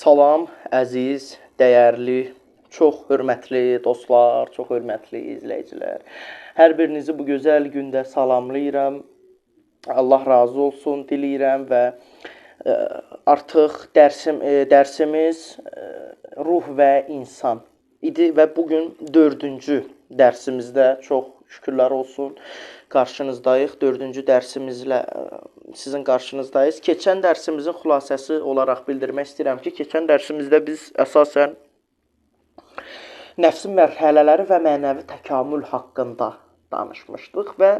Salam əziz, dəyərli, çox hörmətli dostlar, çox hörmətli izləyicilər. Hər birinizi bu gözəl gündə salamlayıram. Allah razı olsun diləyirəm və artıq dərsimiz ruh və insan idi və bu gün 4-cü dərsimizdə çox şükürlər olsun qarşınızdayıq. 4-cü dərsimizlə sizin qarşınızdayız. Keçən dərsimizin xülasəsi olaraq bildirmək istəyirəm ki, keçən dərsimizdə biz əsasən nəfsin mərhələləri və mənəvi təkamül haqqında danışmışdıq və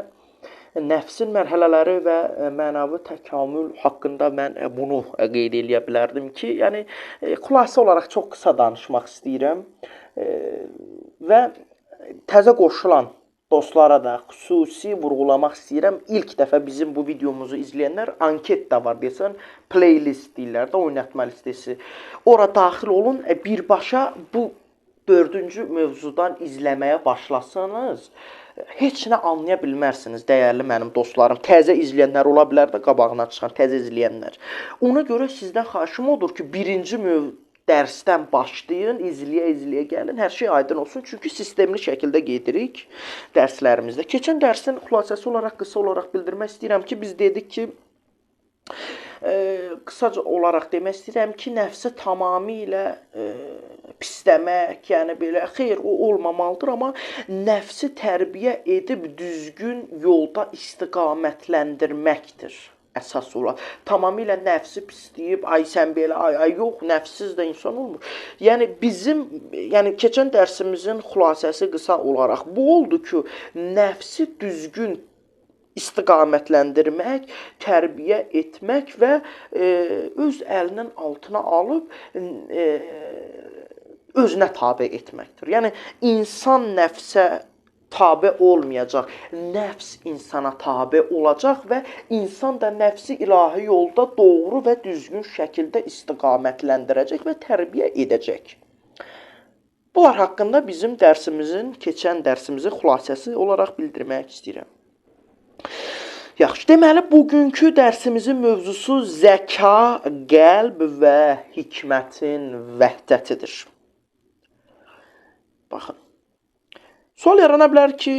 nəfsin mərhələləri və mənəvi təkamül haqqında mən bunu qeyd eləyə bilərdim ki, yəni xülasə olaraq çox qısa danışmaq istəyirəm və təzə qoşulan dostlara da xüsusi vurğulamaq istəyirəm. İlk dəfə bizim bu videomuzu izləyənlər anket də var desən, playlist deyirlər də, oynatma listesi. Ora daxil olun, birbaşa bu 4-cü mövzudan izləməyə başlasanız, heç nə anlaya bilmərsiniz, dəyərli mənim dostlarım. Təzə izləyənlər ola bilər də, qabağına çıxan təzə izləyənlər. Ona görə sizdən xahişim odur ki, birinci dərsdən başlayın, izləyə-izləyə gəlin, hər şey aydın olsun. Çünki sistemli şəkildə gedirik dərslərimizdə. Keçən dərsin xülasəsi olaraq, qısa olaraq bildirmək istəyirəm ki, biz dedik ki, qısaca olaraq demək istəyirəm ki, nəfsi tamamilə pisləmək, yəni belə, xeyr, o olmamalıdır, amma nəfsi tərbiyə edib düzgün yolda istiqamətləndirməkdir əsas olar. Tamamilə nəfsi pisləyib, ay sən belə, ay, ay, yox, nəfsiz də insan olmur. Yəni bizim, yəni keçən dərsimizin xülasəsi qısa olaraq bu oldu ki, nəfsi düzgün istiqamətləndirmək, tərbiyə etmək və öz əlinin altına alıb özünə tabe etməkdir. Yəni insan nəfsə tabe olmayacaq, nəfs insana tabe olacaq və insan da nəfsi ilahi yolda doğru və düzgün şəkildə istiqamətləndirəcək və tərbiyə edəcək. Bunlar haqqında bizim dərsimizin, keçən dərsimizin xülasəsi olaraq bildirmək istəyirəm. Yaxşı, deməli, bugünkü dərsimizin mövzusu zəka, qəlb və hikmətin vəhdətidir. Baxın. Sual yarana bilər ki,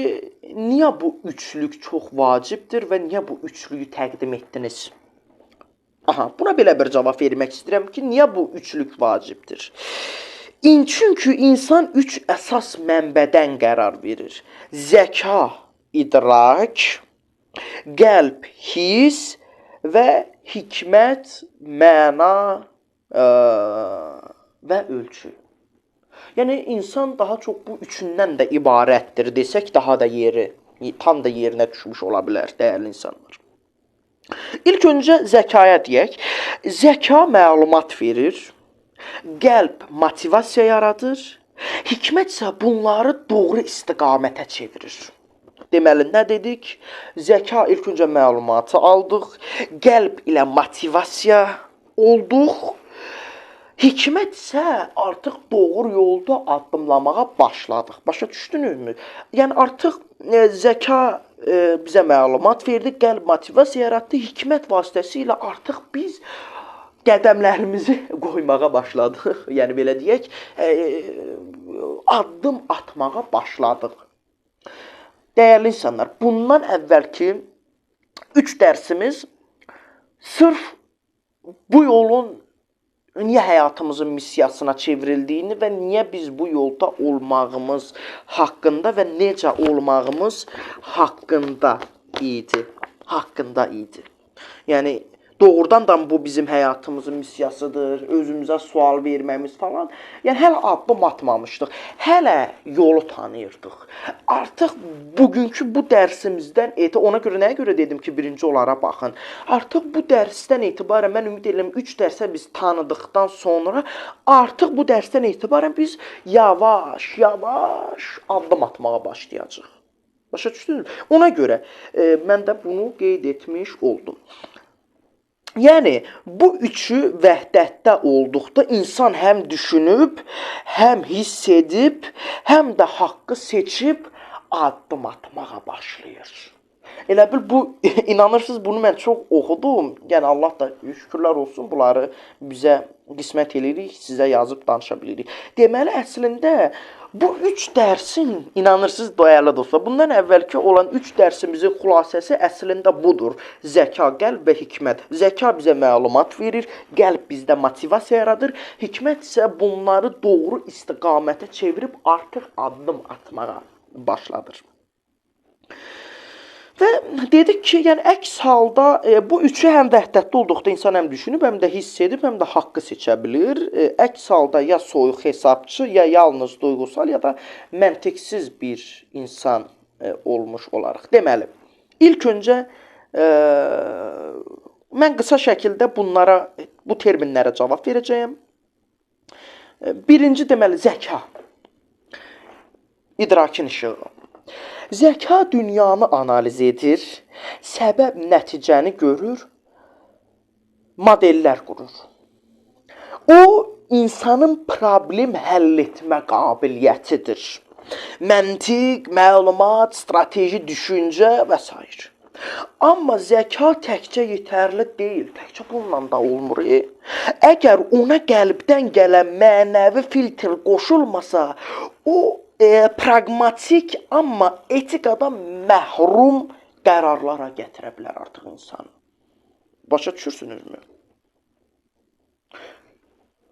niyə bu üçlük çox vacibdir və niyə bu üçlüyü təqdim etdiniz? Aha, buna belə bir cavab vermək istəyirəm ki, niyə bu üçlük vacibdir? Çünki insan üç əsas mənbədən qərar verir. Zəka, idrak, qəlb, his və hikmət, məna və ölçü. Yəni, insan daha çox bu üçündən də ibarətdir desək, daha da yeri, tam da yerinə düşmüş ola bilər, dəyərli insanlar. İlk öncə zəkaya deyək. Zəka məlumat verir, qəlb motivasiya yaradır, hikmət isə bunları doğru istiqamətə çevirir. Deməli, nə dedik? Zəka ilk öncə məlumatı aldıq, qəlb ilə motivasiya olduq. Hikmət isə artıq doğru yolda addımlamağa başladıq. Başa düşdünüzmü? Yəni artıq zəka bizə məlumat verdi, qəlb motivasiya yaratdı. Hikmət vasitəsilə artıq biz qədəmlərimizi qoymağa başladıq. Yəni belə deyək, addım atmağa başladıq. Dəyərli insanlar, bundan əvvəlki 3 dərsimiz sırf bu yolun niyə həyatımızın missiyasına çevrildiyini və niyə biz bu yolda olmağımız haqqında və necə olmağımız haqqında idi. Yəni, doğrudan da bu bizim həyatımızın missiyasıdır, özümüzə sual verməmiz falan. Yəni, hələ addım atmamışdıq, hələ yolu tanıyırdıq. Artıq bugünkü bu dərsimizdən ona görə nəyə görə dedim ki, birinci onlara baxın. Artıq bu dərsdən etibarən, mən ümid edirəm, 3 dərsə biz tanıdıqdan sonra artıq bu dərsdən etibarən biz yavaş, yavaş addım atmağa başlayacağıq. Başa düşdünüz? Ona görə mən də bunu qeyd etmiş oldum. Yəni, bu üçü vəhdətdə olduqda insan həm düşünüb, həm hiss edib, həm də haqqı seçib addım atmağa başlayır. Elə bil bu, inanırsınız, bunu mən çox oxudum. Yəni Allah da şükürlər olsun, bunları bizə qismət eləyirik, sizə yazıb danışa bilirik. Deməli, əslində bu 3 dərsin, inanırsınız dəyərli dostlar, bundan əvvəlki olan 3 dərsimizin xülasəsi əslində budur. Zəka, qəlb və hikmət. Zəka bizə məlumat verir, qəlb bizdə motivasiya yaradır, hikmət isə bunları doğru istiqamətə çevirib artıq addım atmağa başladır. Və dedik ki, yəni əks halda bu üçü həm vəhdətli olduqda insan həm düşünüb, həm də hiss edib, həm də haqqı seçə bilir. Əks halda ya soyuq hesabçı, ya yalnız duyğusal, ya da məntiqsiz bir insan olmuş olarıq. Deməli, ilk öncə mən qısa şəkildə bunlara, bu terminlərə cavab verəcəyəm. Birinci, deməli, zəka. İdrakin işığı. Zəka dünyanı analiz edir, səbəb nəticəni görür, modellər qurur. O, insanın problem həll etmə qabiliyyətidir. Məntiq, məlumat, strateji düşüncə və s. Amma zəka təkcə yetərli deyil, təkcə bununla da olmur. Əgər ona qəlbdən gələn mənəvi filtr qoşulmasa, o praqmatik, amma etikadan məhrum qərarlara gətirə bilər artıq insanı. Başa düşürsünüzmü?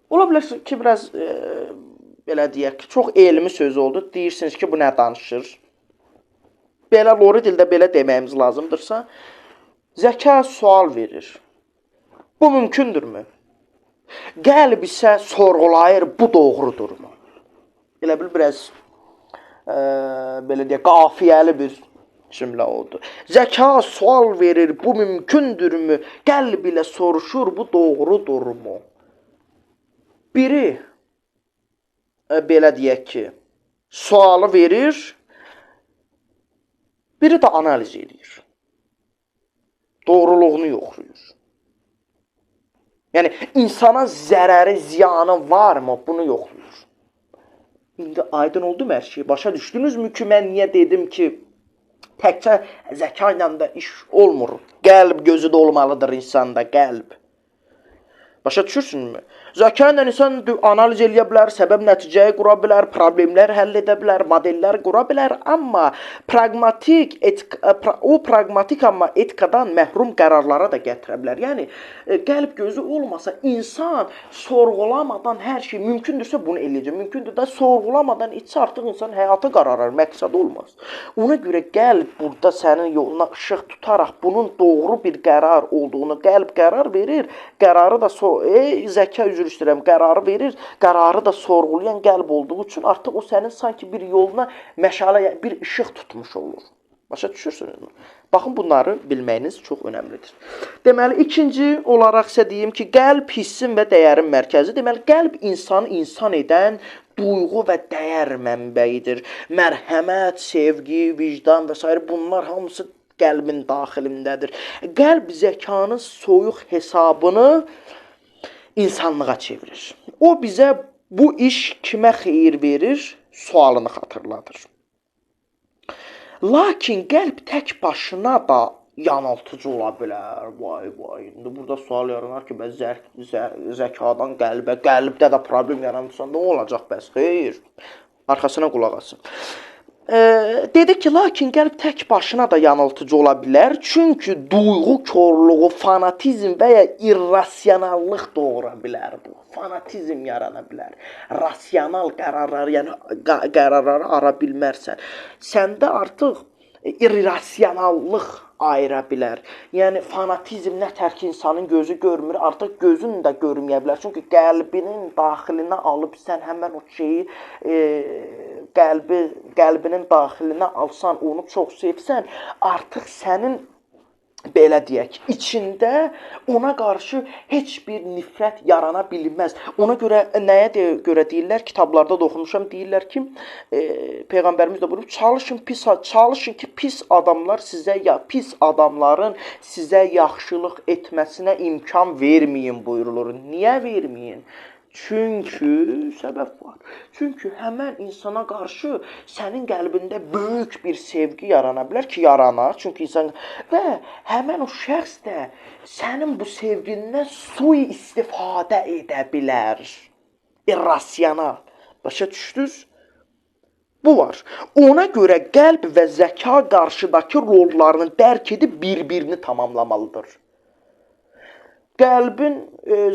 Ola bilər ki, biraz belə deyək ki, çox elmi söz oldu. Deyirsiniz ki, bu nə danışır? Belə lori dildə belə deməyimiz lazımdırsa, zəka sual verir. Bu mümkündürmü? Qəlb isə sorğulayır, bu doğrudurmu? Elə bil, biraz belə deyək, qafiyəli bir cümlə oldu. Zəka sual verir, bu mümkündürmü? Qəlb ilə soruşur, bu doğrudurmu? Biri, belə deyək ki, sualı verir, biri də analiz edir. Doğruluğunu yoxlayır. Yəni, insana zərəri, ziyanı varmı? Bunu yoxlayır. İndi aydın oldu mu hər şey? Başa düşdünüzmü ki, mən niyə dedim ki, təkcə zəka ilə də iş olmur. Qəlb gözü də olmalıdır insanda, qəlb. Başa düşürsünüzmü? Zəka ilə insan analiz eləyə bilər, səbəb nəticəyi qura bilər, problemlər həll edə bilər, modellər qura bilər, amma praqmatik, o praqmatik amma etikadan məhrum qərarlara da gətirə bilər. Yəni qəlb gözü olmasa insan sorğulamadan hər şey mümkündürsə bunu eləyəcək. Mümkündür də sorğulamadan etsə artıq insan həyatı qararar, məqsəd olmaz. Ona görə qəlb burada sənin yoluna işıq tutaraq bunun doğru bir qərar olduğunu qəlb qərar verir, qərarı da zəka üzr istəyirəm, qərarı verir, qərarı da sorğulayan qəlb olduğu üçün artıq o sənin sanki bir yoluna məşalə, bir işıq tutmuş olur. Başa düşürsünüzmü? Baxın, bunları bilməyiniz çox önəmlidir. Deməli, ikinci olaraq isə deyim ki, qəlb hissin və dəyərin mərkəzi. Deməli, qəlb insanı insan edən duyğu və dəyər mənbəyidir. Mərhəmət, sevgi, vicdan və s. Bunlar hamısı qəlbin daxilindədir. Qəlb zəkanın soyuq hesabını insanlığa çevirir. O bizə bu iş kimə xeyir verir sualını xatırladır. Lakin qəlb tək başına da yanıltıcı ola bilər. Vay vay. İndi burada sual yaranar ki, bəs zəkadan qəlbə, qəlbdə də problem yaranırsa nə olacaq bəs? Xeyr. Arxasına qulaq asın. Dedi ki, lakin qəlb tək başına da yanıltıcı ola bilər. Çünki duyğu korluğu, fanatizm və ya irrasionallıq doğura bilər bu. Fanatizm yarana bilər. Rasional qərarları, yəni qərarları ara bilmərsən. Səndə artıq irrasionallıq ayıra bilər. Yəni fanatizm nə tər ki insanın gözü görmür, artıq gözün də görməyə bilər. Çünki qəlbinin daxilinə alıb sən həmən o şeyi qəlbinin daxilinə alsan, onu çox sevsən, artıq sənin belə deyək, içində ona qarşı heç bir nifrət yarana bilməz. Ona görə nəyə görə deyirlər? Kitablarda da oxumuşam, deyirlər ki, Peyğəmbərimiz də buyurub, çalışın ki, pis adamlar sizə ya pis adamların sizə yaxşılıq etməsinə imkan verməyin buyurulur. Niyə verməyin? Çünki səbəb var. Çünki həmən insana qarşı sənin qəlbində böyük bir sevgi yarana bilər ki, yaranar. Çünki insan və həmən o şəxs də sənin bu sevgindən sui-istifadə edə bilər. İrrasional. Başa düşdünüz? Bu var. Ona görə qəlb və zəka qarşıdakı rollarını dərk edib bir-birini tamamlamalıdır. Qəlbin,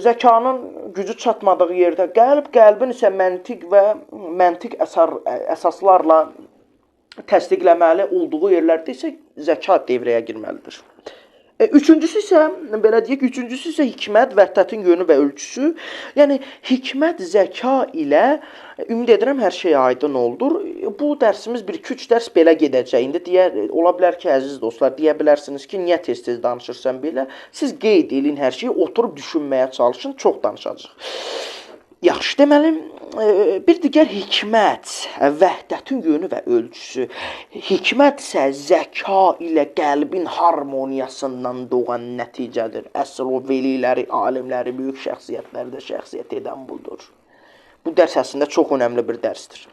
zəkanın gücü çatmadığı yerdə qəlb, qəlbin isə məntiq və məntiq əsaslarla təsdiqləməli olduğu yerlərdə isə zəka devrəyə girməlidir. Üçüncüsü isə, belə deyək, üçüncüsü isə hikmət, vəhdətin yönü və ölçüsü. Yəni, hikmət zəka ilə, ümid edirəm, hər şey aydın oldur. Bu dərsimiz 1-2-3 dərs belə gedəcək. İndi ola bilər ki, əziz dostlar, deyə bilərsiniz ki, niyə tez-tez danışırsan belə? Siz qeyd eləyin hər şeyi, oturub düşünməyə çalışın, çox danışacaq. Yaxşı, deməli, bir digər hikmət, vəhdətin yönü və ölçüsü. Hikmət isə zəka ilə qəlbin harmoniyasından doğan nəticədir. Əsl o veliləri, alimləri, böyük şəxsiyyətləri də şəxsiyyət edən budur. Bu dərs əslində çox önəmli bir dərsdir.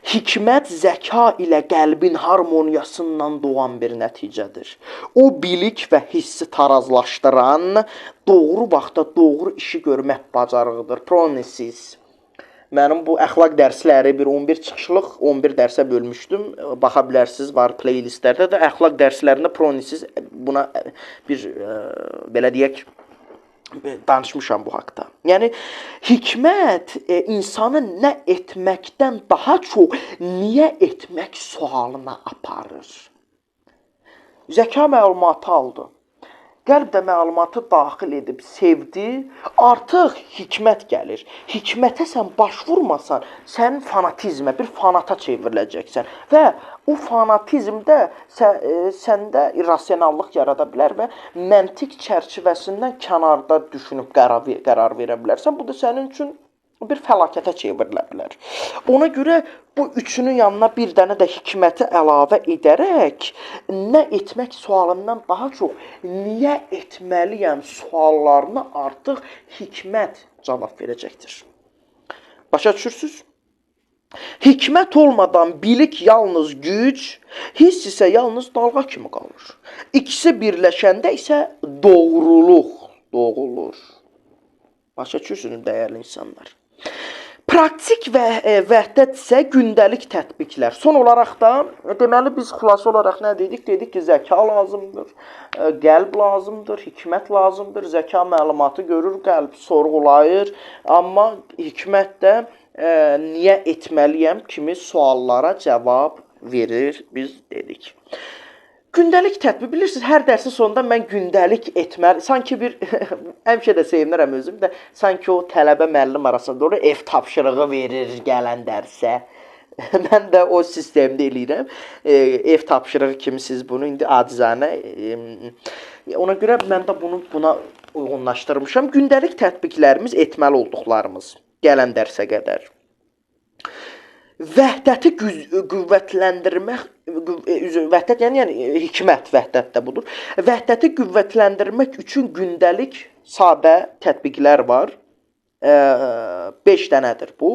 Hikmət zəka ilə qəlbin harmoniyasından doğan bir nəticədir. O, bilik və hissi tarazlaşdıran, doğru vaxtda doğru işi görmək bacarığıdır. Pronesis. Mənim bu əxlaq dərsləri bir 11 çıxışlıq 11 dərsə bölmüşdüm. Baxa bilərsiniz, var playlistlərdə də əxlaq dərslərində pronesis buna bir belə deyək, danışmışam bu haqda. Yəni, hikmət insanı nə etməkdən daha çox niyə etmək sualına aparır. Zəka məlumatı aldı. Qəlb də məlumatı daxil edib sevdi, artıq hikmət gəlir. Hikmətə sən başvurmasan, sənin fanatizmə, bir fanata çevriləcəksən və o fanatizmdə səndə irrasionallıq yarada bilər və məntiq çərçivəsindən kənarda düşünüb qərar verə bilərsən. Bu da sənin üçün bir fəlakətə çevrilə bilər. Ona görə bu üçünün yanına bir dənə də hikməti əlavə edərək nə etmək sualından daha çox niyə etməliyəm suallarına artıq hikmət cavab verəcəkdir. Başa düşürsünüz? Hikmət olmadan bilik yalnız güc, hiss isə yalnız dalğa kimi qalır. İkisi birləşəndə isə doğruluq doğulur. Başa düşürsünüz, dəyərli insanlar? Praktik və vəhdət isə gündəlik tətbiqlər. Son olaraq da, deməli biz xülasə olaraq nə dedik? Dedik ki, zəka lazımdır, qəlb lazımdır, hikmət lazımdır. Zəka məlumatı görür, qəlb sorğulayır. Amma hikmət də niyə etməliyəm kimi suallara cavab verir, biz dedik. Gündəlik tətbiq, bilirsiniz, hər dərsin sonunda mən gündəlik etməli, sanki bir, həmişə də sevinirəm özüm də, sanki o tələbə müəllim arasında doğru ev tapşırığı verir gələn dərsə. Mən də o sistemdə eləyirəm. Ev tapşırığı kimi siz bunu indi acizanə, ona görə mən də bunu buna uyğunlaşdırmışam. Gündəlik tətbiqlərimiz, etməli olduqlarımız gələn dərsə qədər. Vəhdəti qüvvətləndirmək, vəhdət yəni hikmət vəhdət də budur. Vəhdəti qüvvətləndirmək üçün gündəlik sadə tətbiqlər var. 5 dənədir bu.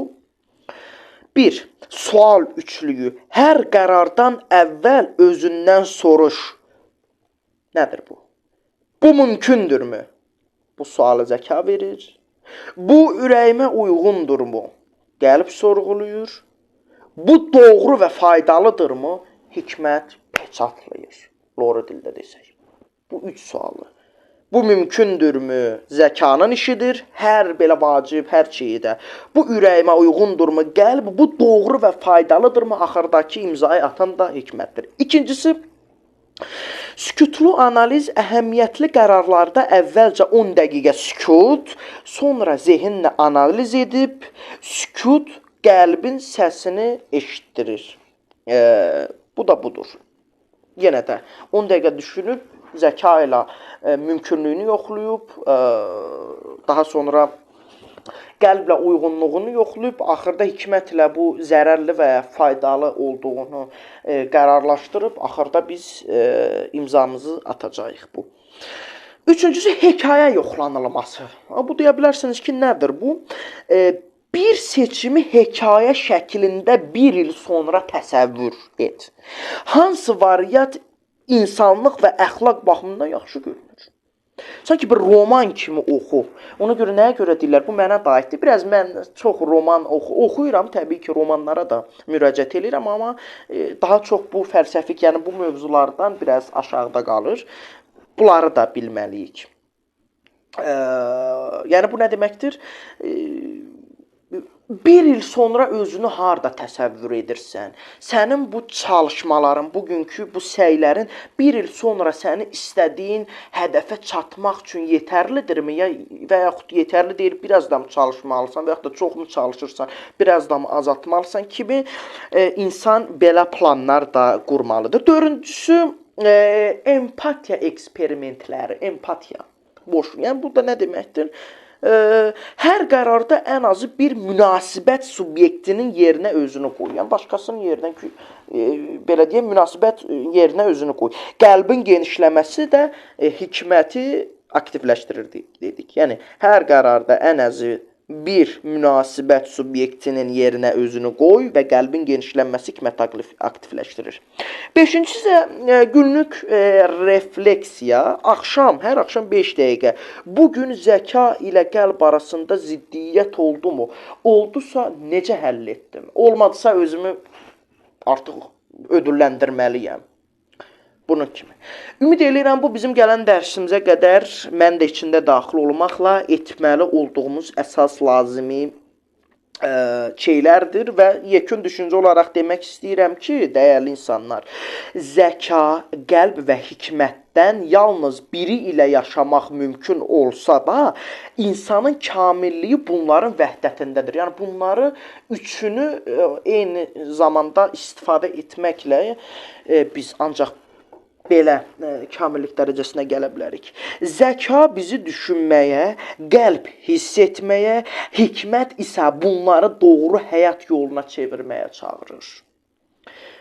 1. Sual üçlüyü. Hər qərardan əvvəl özündən soruş. Nədir bu? Bu mümkündürmü? Bu sualı zəka verir. Bu ürəyimə uyğundurmu? Qəlb sorğuluyur. Bu doğru və faydalıdırmı? Hikmət peçatlayır. Doğru dildə desək. Bu üç sualı. Bu mümkündürmü? Zəkanın işidir. Hər belə vacib, hər şeyi də. Bu ürəyimə uyğundurmu? Qəlb. Bu doğru və faydalıdırmı? Axırdakı imzayı atan da hikmətdir. İkincisi, sükutlu analiz. Əhəmiyyətli qərarlarda əvvəlcə 10 dəqiqə sükut, sonra zehinlə analiz edib, sükut qəlbin səsini eşitdirir. Bu da budur. Yenə də 10 dəqiqə düşünüb, zəka ilə mümkünlüyünü yoxlayıb, daha sonra qəlblə uyğunluğunu yoxlayıb, axırda hikmətlə bu zərərli və ya faydalı olduğunu qərarlaşdırıb, axırda biz imzamızı atacağıq bu. Üçüncüsü hekayə yoxlanılması. Bu deyə bilərsiniz ki, nədir bu? Bir seçimi hekayə şəklində bir il sonra təsəvvür et. Hansı variant insanlıq və əxlaq baxımından yaxşı görünür? Sanki bir roman kimi oxu. Ona görə nəyə görə deyirlər? Bu mənə də aiddir. Biraz mən çox roman oxuyuram. Təbii ki, romanlara da müraciət eləyirəm, amma daha çox bu fəlsəfik, yəni bu mövzulardan biraz aşağıda qalır. Bunları da bilməliyik. Yəni bu nə deməkdir? Bir il sonra özünü harda təsəvvür edirsən? Sənin bu çalışmaların, bugünkü bu səylərin bir il sonra səni istədiyin hədəfə çatmaq üçün yetərlidirmi? Ya və yaxud yetərli deyil, biraz da mı çalışmalısan və yaxud da çoxmu çalışırsan, biraz da mı azaltmalısan kimi insan belə planlar da qurmalıdır. Dördüncüsü, empatiya eksperimentləri, empatiya. Boş. Yəni bu da nə deməkdir? Hər qərarda ən azı bir münasibət subyektinin yerinə özünü qoy. Yəni başqasının yerinə, belə deyək, münasibət yerinə özünü qoy. Qəlbin genişləməsi də hikməti aktivləşdirir dedik. Yəni hər qərarda ən azı bir münasibət subyektinin yerinə özünü qoy və qəlbin genişlənməsi hikməti aktivləşdirir. Beşincisi isə günlük refleksiya. Axşam, hər axşam 5 dəqiqə. Bugün zəka ilə qəlb arasında ziddiyyət oldu mu? Oldusa necə həll etdim? Olmadısa özümü artıq ödülləndirməliyəm. Bunun kimi. Ümid eləyirəm bu bizim gələn dərsimizə qədər mən də içində daxil olmaqla etməli olduğumuz əsas lazımi şeylərdir və yekun düşüncə olaraq demək istəyirəm ki, dəyərli insanlar, zəka, qəlb və hikmətdən yalnız biri ilə yaşamaq mümkün olsa da, insanın kamilliyi bunların vəhdətindədir. Yəni bunları üçünü eyni zamanda istifadə etməklə biz ancaq belə kamillik dərəcəsinə gələ bilərik. Zəka bizi düşünməyə, qəlb hiss etməyə, hikmət isə bunları doğru həyat yoluna çevirməyə çağırır.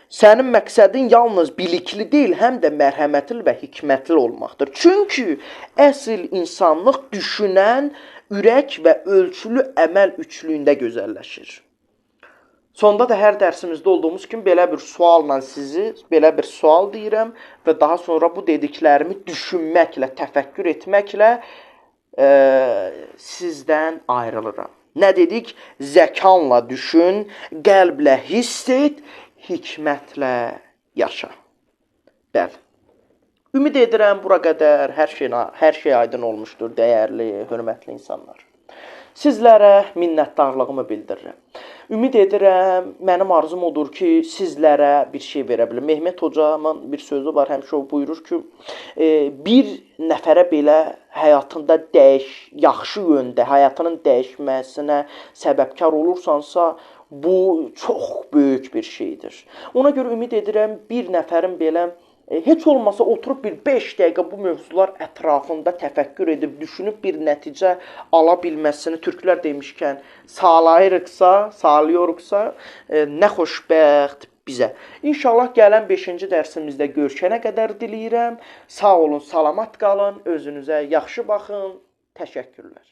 Sənin məqsədin yalnız bilikli deyil, həm də mərhəmətli və hikmətli olmaqdır. Çünki əsl insanlıq düşünən, ürək və ölçülü əməl üçlüyündə gözəlləşir. Sonda da hər dərsimizdə olduğumuz kimi belə bir sualla sizi, belə bir sual deyirəm və daha sonra bu dediklərimi düşünməklə, təfəkkür etməklə sizdən ayrılıram. Nə dedik? Zəkanla düşün, qəlblə hiss et, hikmətlə yaşa. Bəli. Ümid edirəm bura qədər hər şey aydın olmuşdur, dəyərli, hörmətli insanlar. Sizlərə minnətdarlığımı bildirirəm. Ümid edirəm, mənim arzum odur ki, sizlərə bir şey verə bilim. Mehmet hocamın bir sözü var, həmişə o buyurur ki, bir nəfərə belə həyatında yaxşı yöndə, həyatının dəyişməsinə səbəbkar olursansa, bu çox böyük bir şeydir. Ona görə ümid edirəm, bir nəfərin belə heç olmasa oturub bir 5 dəqiqə bu mövzular ətrafında təfəkkür edib, düşünüb bir nəticə ala bilməsini türklər demişkən sağlayırıqsa, nə xoşbəxt bizə. İnşallah gələn 5-ci dərsimizdə görüşənə qədər diləyirəm. Sağ olun, salamat qalın, özünüzə yaxşı baxın. Təşəkkürlər.